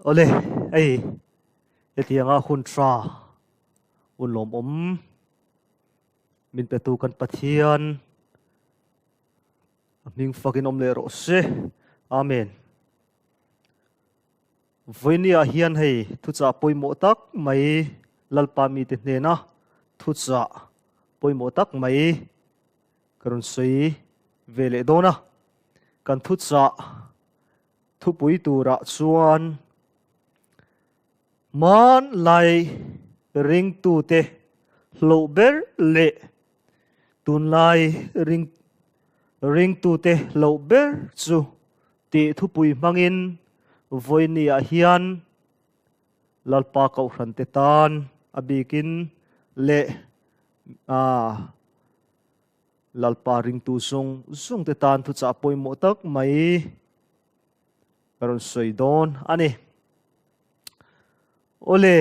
Awle, hei hetianga hun tha hun lawmawm min petu kan Pathian a hming fakin awm leh rawh se. Amen. Vawinia hian hei thuchah pawimawh tak mai Lalpa mite hnena thuchah pawimawh tak mai ka rawn sawi ve leh dawn a. Kan thuchah thupui turah chuan hmanlai ringtute hloh ber leh tunlai ring ringtute hloh ber chu tih thupui hmangin vawinia hian Lalpa Kohhrante tan a bikin leh Lalpa ringtu zawng zawngte tan thuchah pawimawh tak mai ka rawn sawi dawn a ni. Awle,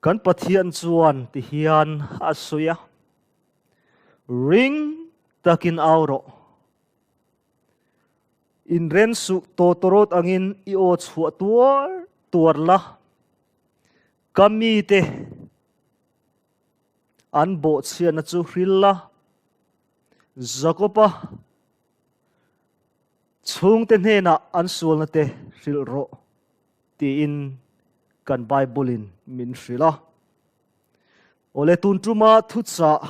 kan Pathian chuan ti hian a sawi a, Ring takin au rawh. Inren suh tawtawrawt angin i aw chhuah tuar tuar la, ka mite an bawhchhiatna chu hril la, Jakob-a chhungte hnenah an sualna te hrilh rawh tiin kan Bible-in min hrilh a. Awle tun tuma thuchah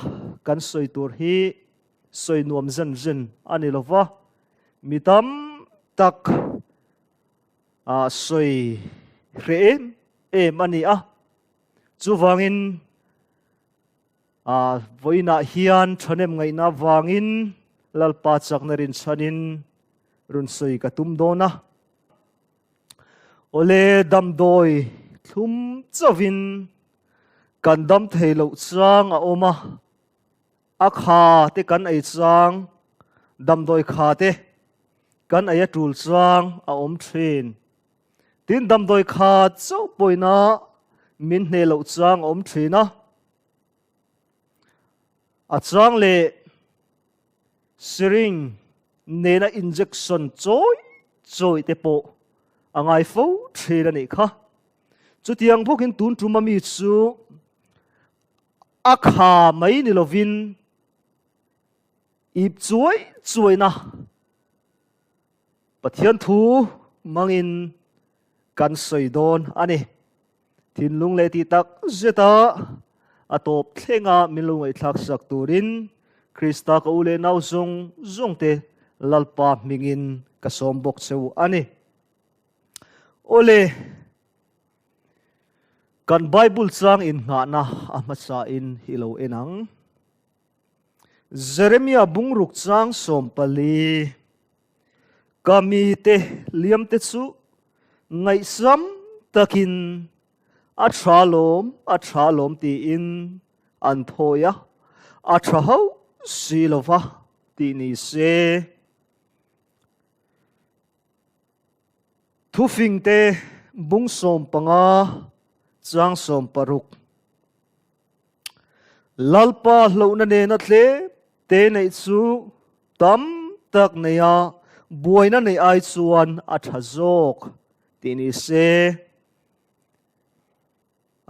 kan sawi tur hi sawi nuam zen zen a ni lo va, mi tam tak sawi hreh em em a ni a. Chuvangin vawiinah hian thahnem ngaihna avangin Lalpa chakna rinchhanin rawn sawi ka tum dawn a. Awle damdawi thlum chauhin kan dam thei loh chang a awm a. A kha te kan ei chang, damdawi kha te kan ei a tul chang a awm thin. Tin, damdawi kha chauh pawina min hneh loh chang a awm thin a. A chang leh syringe nena injection chawi chawi te pawh a ngai fo thin a nih kha. Chutiang bawkin tun tuma mi chu A kha mai ni lovin ip chuai chuaina Pathian thu mangin kan sawi dawn a ni. Thinlung leh tih tak zeta a tawp thlenga min lo ngaihthlak sak turin Krista ka u leh nau zawng zawngte Lalpa hmingin ka sawm bawk cheu a ni. Awle. Kan Bible chang innghahna a hmasain i lo en ang. Jeremia bungruk chang 14, Ka mite liamte chu ngaihsam takin a tha lawm, a tha lawm tiin an thawi a, a tha hauh si lova tih ni se. Thufingte bung 15 chang 16. Lalpa hlauhna nena tlem te neih chu tam tak neia buaina neih ai chuan a tha zawk tih ni se.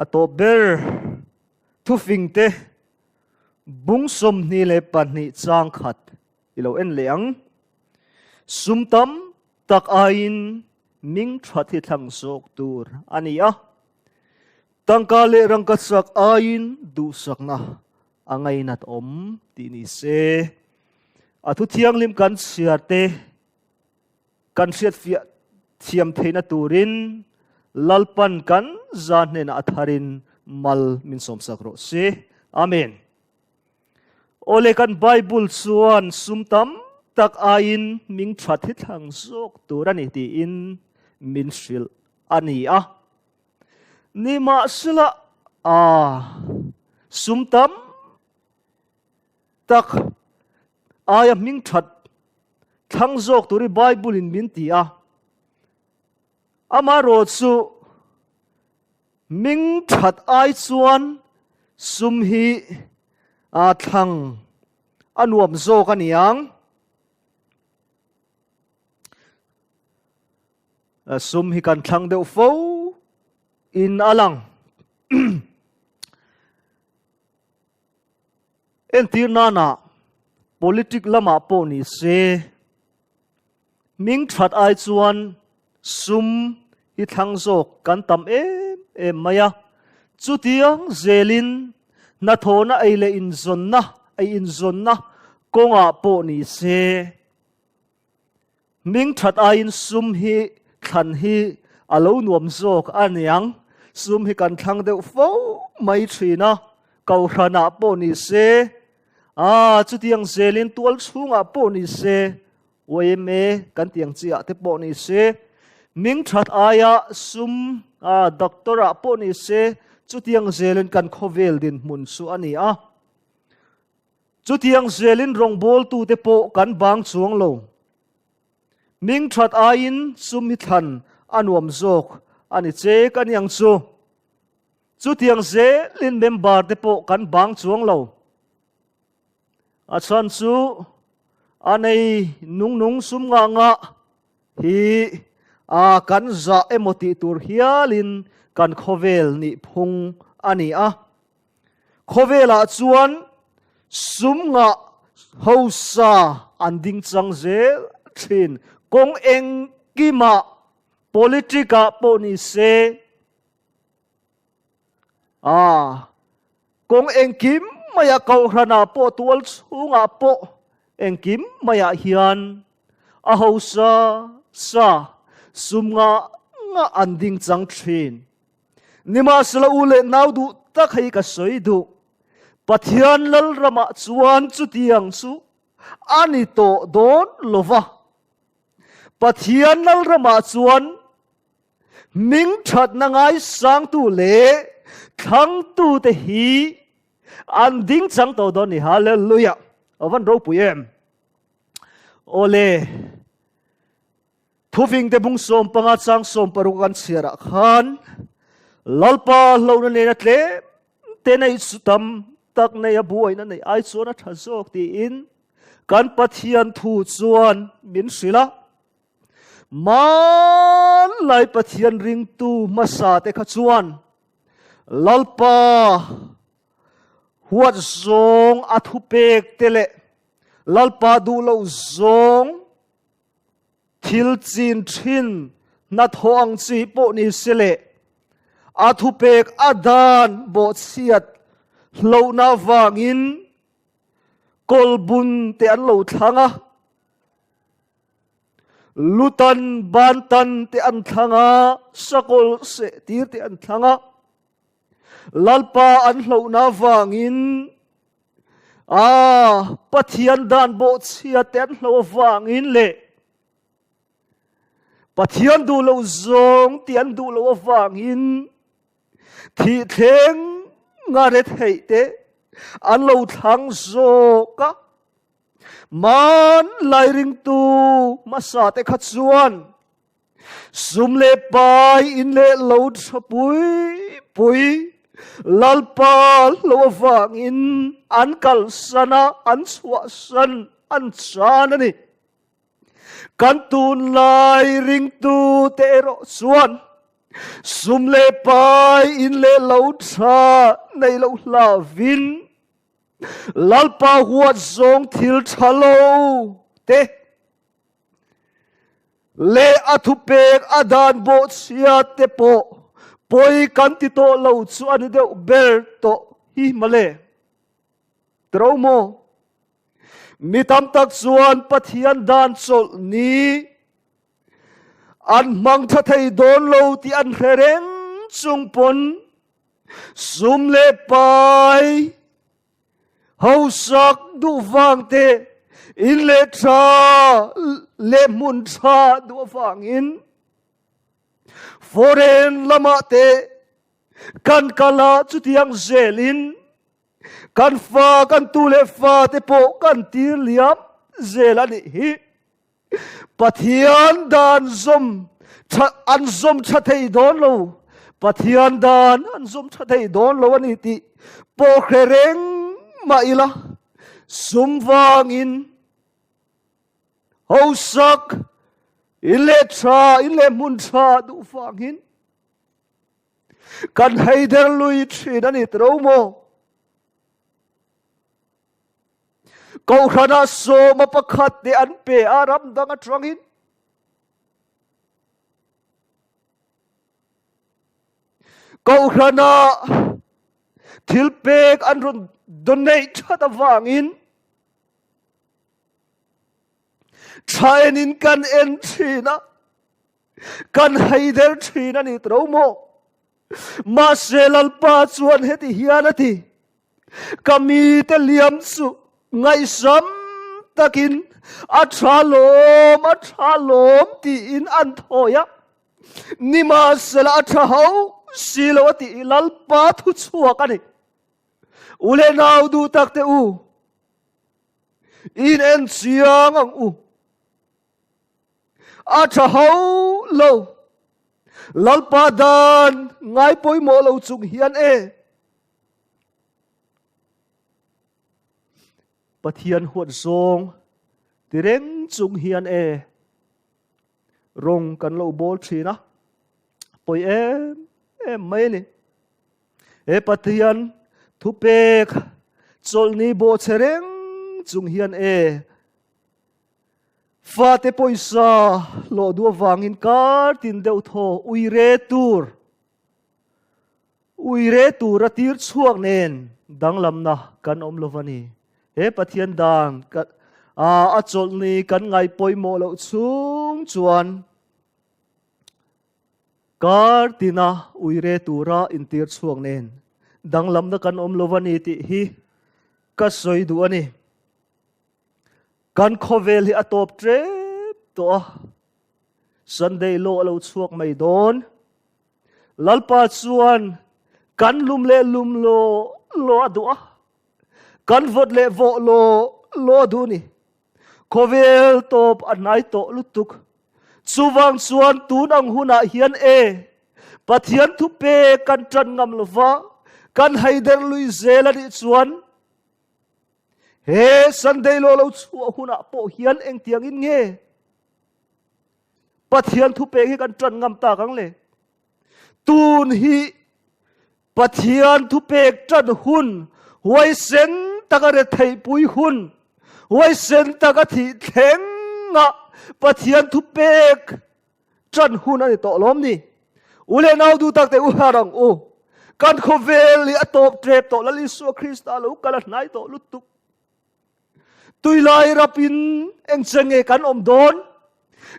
A tawp ber thufingte bung 22 chang 1 i lo en leh ang. Sum tam tak aiin ming that hi thlang zawk tur a ni a. Tangka leh rangkachak aiin duhsakna a ngainat awm tih ni se. A thu thianghlim kan chhiar te kan hriatfiah thiam theihna turin Lalpan kan za hnenah a tharin mal min sawmsak rawh se. Amen. Awle kan Bible chuan sum tam tak aiin ming that hi thlang zawk tur a ni tiin min hrilh a ni a. Nimahsela a sum tam tak aia hming that thlang zawk tur hi Bible in min ti a. Amaherawh chu Ming that ai chuan sum hi a thlang a nuam zawk a niang. Sum hi kan thlang deuh fo in a lang. Entir nana politic lamah pawh ni se hming that ai chuan sum hi thlang zawk kan tam em em mai a. Chutiang zelin hnathawhna ei leh inzawnna ei inzawnna kawngah pawh ni se Hming that aiin sum hi thlan hi a lo nuam zawk a niang. Sum hi kan thlang deuh fo mai thin a, Kohhranah pawh ni se, aa chutiang zelin tual chhungah pawh ni se, yma kan ti ang chiah te pawh ni se, hming that aia sum aa doctor ah pawh ni se, chutiang zelin kan khawvel dinhmun chu a ni a. Chutiang zelin rawngbawltute pawh kan bang chuang lo. Hming that aiin sum hi thlan a nuam zawk a ni che ka ni ang chu. Chutiang zelin member te pawh kan bang chuang lo. A chhan chu a nei nung nung sum ngah ngah hi a kan zah emaw tih tur hialin kan khawvel nih phung a ni a. Khawvelah chuan sum ngah hausa an ding chang zel thin. Kawng engkimah, politic-ah pawh ni se, ah, kawng engkim maiah kohhranah pawh tual chhungah pawh engkim maiah hian a hausa sa sum ngah ngah an ding chang thin. Nimahsela u leh nau duh tak hei ka sawi duh. Pathian Lalramah chuan chutiang chu a ni tawh dawn lo va. Pathian Lalramah chuan hming thatna ngaisangtu leh thlangtute hi an ding chang tawh dawn ni. Hallelujah! A van ropui em! Awle. Thufingte bung 15 chang 16 kan chhiarah khan Lalpa hlauhna nena tlem te nei chu tam tak nei a buaina nei ai chuan a tha zawk tiin kan Pathian thu chuan min hrilh a. Hmanlai Pathian ringtu hmasa te kha chuan Lalpa huat zawng a thupek te leh Lalpa duh loh zawng Thil chin thin hnathawh ang chi pawh ni se leh a thupek a dan bawhchhiat hlauhna avangin kawlbun te an lo thlang a, lutan bantan te an thlang a, sakawl seh tir te an thlang a, Lalpa an hlauhna avangin A, Pathian dan bawhchhia te an hlo avangin leh Pathian duh lo zawng tih an duh lo avangin thih thleng nga re theih te an lo thlang zawk a. Man lai ringtu hmasa te kha chuan Sum leh pai in leh lo tha pui pui Lalpa lo avangin an kalsan a, an chhuahsan, an chan a ni. Kan tunlai ringtute erawh chuan sum leh pai in leh lo tha nei lo hlavin Lalpa huat zawng thil tha lo te Leh a thupek a dan bawhchhia te pawh pawi kan ti tawh lo chu a ni deuh ber tawh hi mawle. Tro maw? Mi tam tak chuan Pathian dan chawlh ni an hmang tha thei dawn lo tih an hre reng chung pawn sum leh pai Hausak duh vang te, in leh tha leh hmun tha duh avangin foreign lamah te kan kal a, chutiang zelin kan fa, kan tu leh fa te pawh kan tir liam zel a nih hi. Pathian dan zawm tha an zawm tha thei dawn lo Pathian dan an zawm tha thei dawn lo a ni tih pawh hre reng mah ila sum vangin hausak. In leh tha, in leh hmun tha duh vangin kan heider lui thin a ni tiro maw? Kohhranah sawma pakhat te an pe a ram dang atangin. Kohhranah thil pek an rawn donate that avangin thaenin kan en thin a, kan heider thin a ni tro maw? Mahse Lalpa chuan heti hian a ti, Ka mite liam chu ngaihsam takin a tha lawm, a tha lawm tiin an thawi a. Nimahsela a tha ho si lo a tih hi Lalpa thu chhuak a ni. U leh nau duh tak te u, in en chiang ang u. A tha ho lo. Lalpa dan ngai pawimawh lo chung hian e. Pathian huat zawng ti reng chung hian e rawng kan lo bawl thin a, pawi em em mai a ni. He Pathian thupek chawlhni bawhchhe reng chung hian e fate pawisa hlawh duh avangin kar tin deuh thaw uire tur Uire tura tir chhuak nen danglamna kan awm lo a ni. He Pathian dan a chawlhni kan ngaih pawimawh loh chhung chuan kar tina uire tura intir chhuak nen danglamna kan awm lo a ni tih hi ka sawi duh a ni. Kan khawvel hi a tawp tep tawh a, Sunday law a lo chhuak mai dawn. Lalpa chuan kan lum leh lum law law a duh a, kan vawt leh vawh law law a duh ni. Khawvel tawp a hnai tawh lutuk. Chuvang chuan tun ang hunah hian e, Pathian thupe kan tan ngam lova, kan haider lui zel a nih chuan he Sunday law lo chhuah hunah pawh hian engtiangin nge Pathian thupek hi kan ṭan ngam tak ang le. Tun hi Pathian thupek ṭan hun, huaisen taka retheihpui hun, huaisen taka thih thlenga Pathian thupek ṭan hun a ni tawh lawm ni. U leh nau duh tak te u har ang u. Kan khawvel hi a tawp ṭep tawh Lal Isua Krista lo kal a hnai tawh lutuk. Tuilai rapin eng che nge kan awm dawn?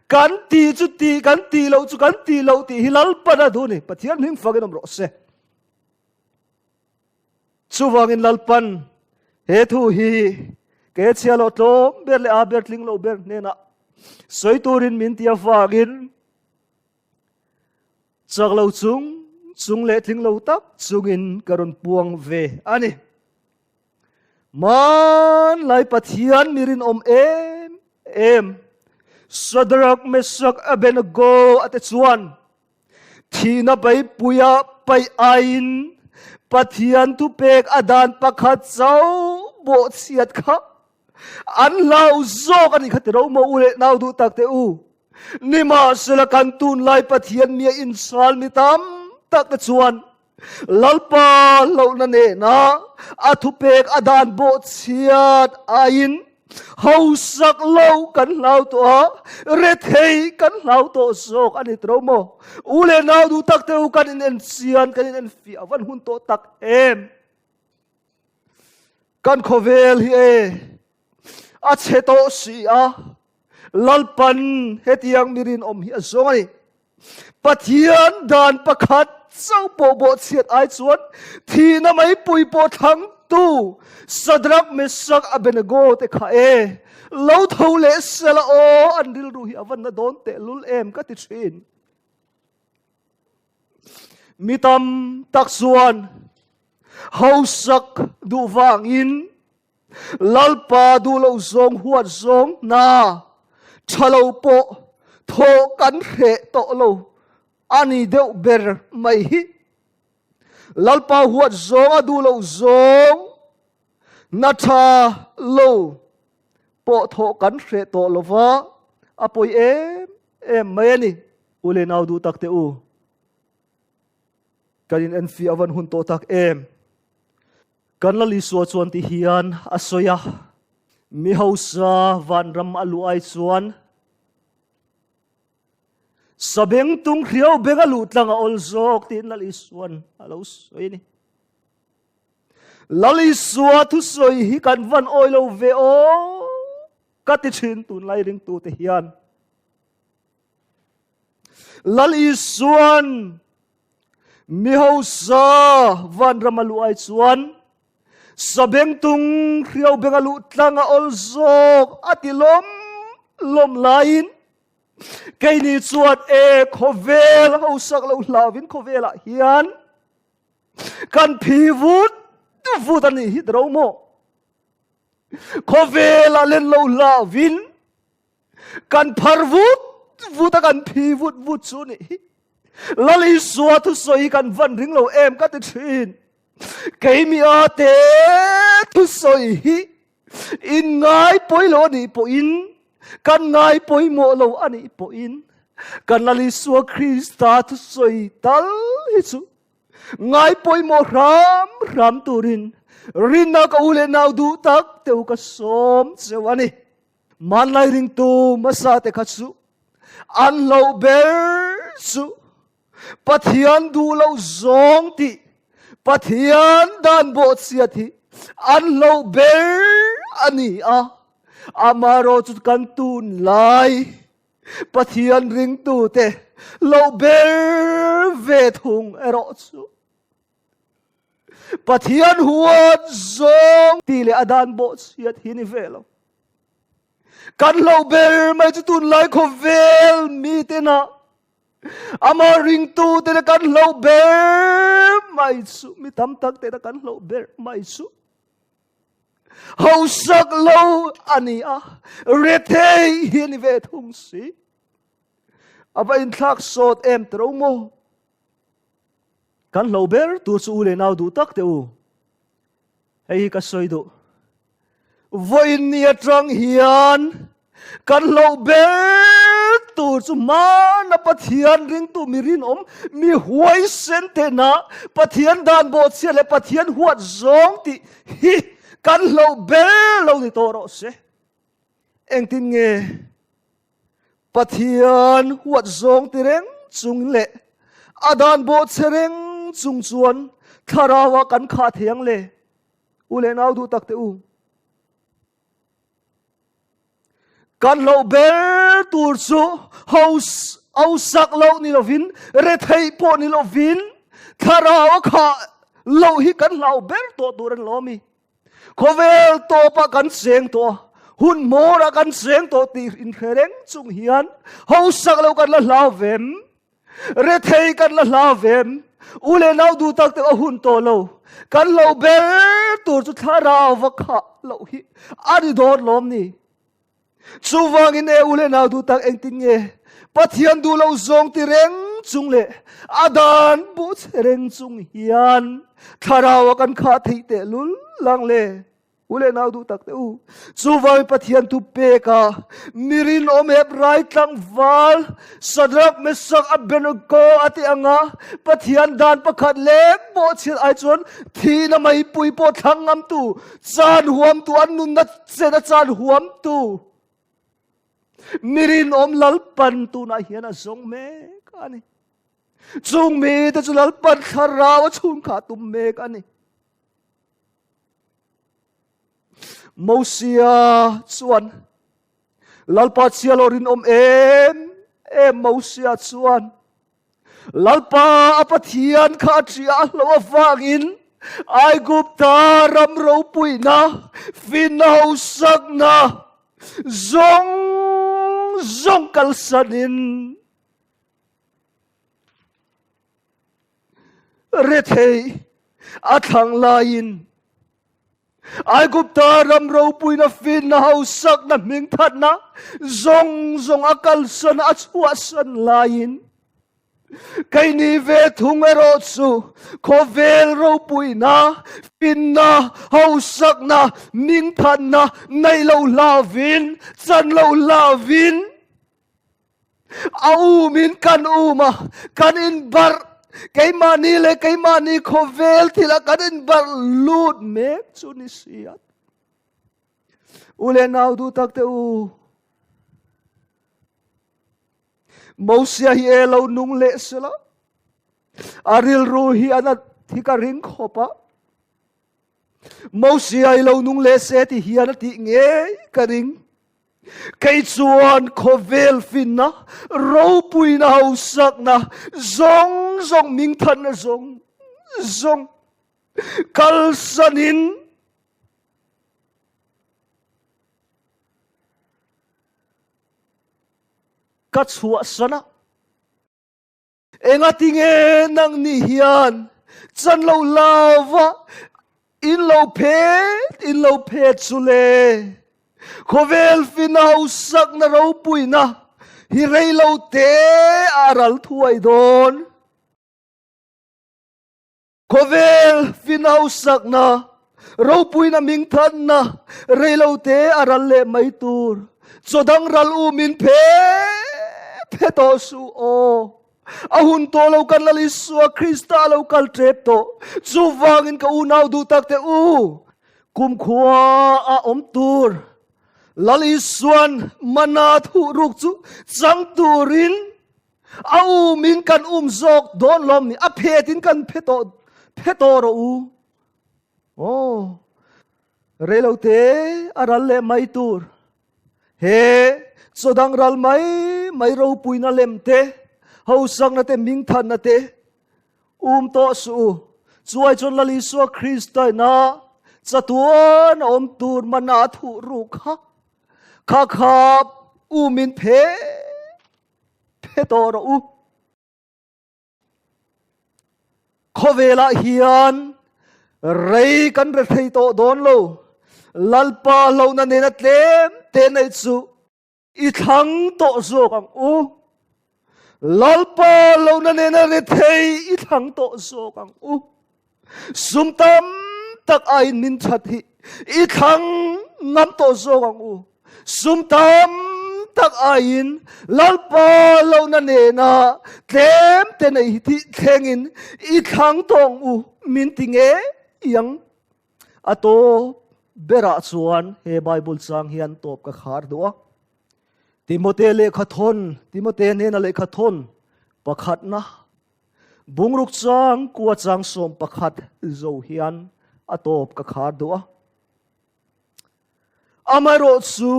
Kan ti chu ti, kan ti lo chu kan ti lo tih hi Lalpan a duh ni. Pathian hming fakin awm rawh se. Chuvangin Lalpan he thu hi ke chhia lo tlawm ber leh a ber tling lo ber hnenah sawi turin min ti avangin chak lo chung chung leh tling lo tak chungin ka rawn puang ve a ni. Hmanlai Pathian mi rinawm em em Shadrach, Meshach, Abednego a te chuan thihna beipuia paih aiin Pathian thupek a dan pakhat chauh bawhchhiat kha an hlau zawk a nih kha ti ro maw u leh nau duh tak te u. Nimahsela kan tunlai Pathian mia inchhal mi tam tak te chuan Lalpa hlauhna nena a thupek a dan bawhchhiat aiin hausak lo kan hlau tawh a, rethei kan hlau tawh zawk a ni tawh maw? U leh nau duh tak te u kan inen chian, kan inen fiah van hun tawh tak em? Kan khawvel hi e a chhe tawh si a, Lalpan hetiang mi rinawm hi a zawng a ni. Pathian dan pakhat chauh pawh bawhchhiat ai chuan thihna meipui pawh thlangtu Shadrach, Meshach, Abednego te kha e lo tho leh sela aw an rilru hi a van na dawn tehlul em ka ti thin. Mi tam tak chuan hausak duh vangin Lalpa duh lo zawng huat zawng hna tha lo pawh thawh kan hreh tawh lo a ni deuh ber mai hi. Lalpa huat zawng a duh lo zawng hna tha lo pawh thawh kan hreh tawh lo va, a pawi em. em mai a ni. U leh nau duh tak te u, kan in enfiah avan hun tawh tak em. Kan Lal Isua chuan ti hian a sawi a, Mi hausa vanram a luh ai chuan sabengtung hriau beng a luh tlang a awl zawk tiin Lal Isuan a lo sawi a ni. Lal Isua thusawi hi kan van awi lo ve aw ka ti thin tunlai ringtute hian. Lal Isuan mi hausa vanram a luh ai chuan sabengtung hriau beng a luh tlang a awl zawk a ti lawm lawm laiin keini chuan e khawvel hausak lo hlauin khawvelah hian kan phi vut vut a nih hi ro maw khawvelah len lo hlauin Kan phar vut vut a kan phi vut vut chu ni hi. Lal Isua thusawi hi kan van ring lo em ka ti thin. Keimi a te thusawi hi in ngai pawi lo anih pawhin kan ngai pawimawh lo anih pawhin kan Lal Isua Krista thusawi tal hi chu ngai pawimawh hram hram turin rinna ka u leh nau duh tak teu ka sawm cheu a ni. Hmanlai ringtu hmasa te kha chu an hloh ber chu Pathian duh loh zawng tih Pathian dan bawhchhiat hi an hloh ber a ni a. Amaherawh chu kan tunlai Pathian ringtute hloh ber ve thung erawh chu Pathian huat zawng tih leh a dan bawhchhiat hi ni ve lo. Kan hloh ber mai chu tunlai khawvel mi tena ama ringtu tena kan hloh ber mai chu mi tam tak tena kan hloh ber mai chu hausak lo a ni a, rethei hi a ni ve thung si. A va inthlak sawt em tero maw? Kan hlo ber tur chu u leh nau duh tak teh u. Hei hi ka sawi duh. Vawiin ni atang hian kan hlo ber tur chu hmana Pathian ringtu mi rinawm, mi huaisen tehna Pathian dan bawhchhia leh Pathian huat zawng tih hi kan hlo ber lo ni tawh rawh se. Engtin nge Pathian huat zawng ti reng chung leh a dan bawh che reng chung chuan thlarau ah kan khah thei ang le? U leh nau duh tak te u. Kan hloh ber tur chu ho sak loh ni lovin, retheih pawh ni lovin thlarau a khah loh hi kan hlau ber tawh tur a ni lo ami? Khawvel tawpah kan cheng tawh a, hun hmawrah kan cheng tawh tih inhre reng chung hian hausak lo kan la hlau vem, rethei kan la hlau vem, u leh nau duh tak te a hun tawh lo, kan lo ber tur chu thlarau va khah loh hi a ni dawn lawm ni. Chuvangin e u leh nau duh tak engtin nge Pathian duh lo zawng ti reng chung leh a dan bu che reng chung hian thlarau a kan khah theih teh lul lang le u leh nau duh tak te u. Chuvangin Pathian thu pek a mirin awm hep rai tlangval Sadrak Mesak Abednego a ti anga Pathian dan pakhat lek bawhchhiat ai chuan thihna meipui pawh thlang ngamtu chan huamtu an nunna Chena chan huamtu mirinawm Lalpan tunah hian a zawng mek a ni. Chung mite chu Lalpan thlarau a chhungkhah tum mek a ni. Mosia chuan Lalpa chhia lo rinawm em em Mosia chuan Lalpa a Pathian kha a ṭih a hlo avangin Aigupta ram ropuina, finna hausakna zawng zawng kalsanin rethei a thlang laiin Aigupta ram ropuina finna hausakna hmingthatna zawng zawng a kalsan a chhuahsan laiin keini ve thung erawh chu khawvel ropuina finna hausakna hmingthatna neih lo hlavin chan lo hlavin. A umin kan um a, kan inbarh, keimahni leh keimahni khawvel thilah kan inbarh lut mek chu ni si a. U leh nau duh tak te u, Mosia hi e lo nung leh sela, a rilru hi a nat hi ka ring khawp a. Mosia i lo nung leh se ti hian a tih ngei ka ring. Kei chuan khawvel finna, ropuina hausakna zawng zawng mingthanna zawng zawng kalsanin ka chhuahsan a. Engatinge nangni hian chan lo lava in lo phet in lo phet chu le? Khawvel fina hausakna ropuina hi rei lo te a ral thuai dawn. Khawvel fin hausakna, ropuina mingthanna, reilote a ral leh mai tur. Chaw dang ral u min phe phe tawh suh aw. A hun tawh lo kan Lal Isua Krista a lo kal tep tawh. Chuvangin ka unau duh tak te u, kumkhua a awm tur Lal Isuan mana thuh ruk chu chang turin A um in kan um zawk dawn lawm ni? A phet in kan phe tawh phe tawh rawh u. Aw, reilo te a ral leh mai tur. He chawdang ral mai mai ropuina lem te, hausakna te, mingthanna te um tawh suh u. Chuai chuan Lal Isua Krista ina chatuan a awm tur mana a thuh ruk kha kha kha um in phe Phe tawh rawh u. Khawvelah hian rei kan re thei tawh dawn lo. Lalpa hlauhna nena tlem te neih chu i thlang tawh zawk ang u. Lalpa hlauhna nena re thei i thlang tawh zawk ang u. Sum tam tak aiin min that hi i thlang ngam tawh zawk ang u. Sum tam tak aiin Lalpa lohna nena tlem te nei hi thih thlengin i thlang tawh ang u min ti ngei ang. A tawp berah chuan he Bible chang hian tawp ka khar duh a. Timote lehkha thawn, Timote hnena lehkha thawn pakhatna Bungruk chang kua chang 11 zo hian a tawp ka khar duh a. Amaherawh chu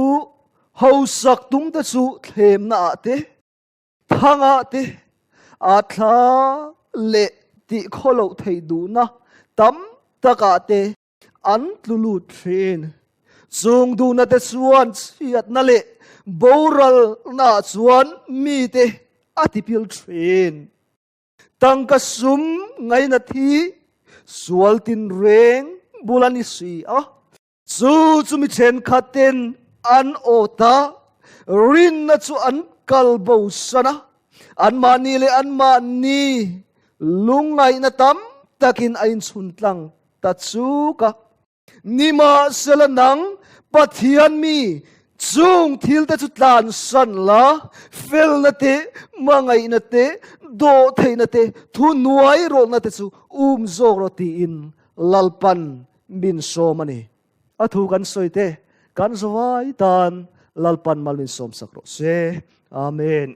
hausak tum te chu thlemna ah te, thang ah te, a thla leh tih khaw loh theih duhna tam tak ah te an tlu lut thin. Chung duhna te chuan chhiatna leh boralna ah chuan mite a tipil thin. Tangka sum ngaina thi sual tinreng bul a ni si a. Chu chu mi thenkhat ten an awt a, rinna chu an kal bosan a. Anmahni leh anmahni lungngaihna tam takin a inchhun tlang ta chuk a. Nimahsela nang Pathian mi chung thilte chu tlansan la, felna te, hmangaihna te, dawhtheihna te, thuhnuai rawlna te chu um zawk rawh tiin Lalpan min sawm a ni. A thu kan sawi te, kan zavai tan Lalpan mal min sawmsak rawh se. Amen.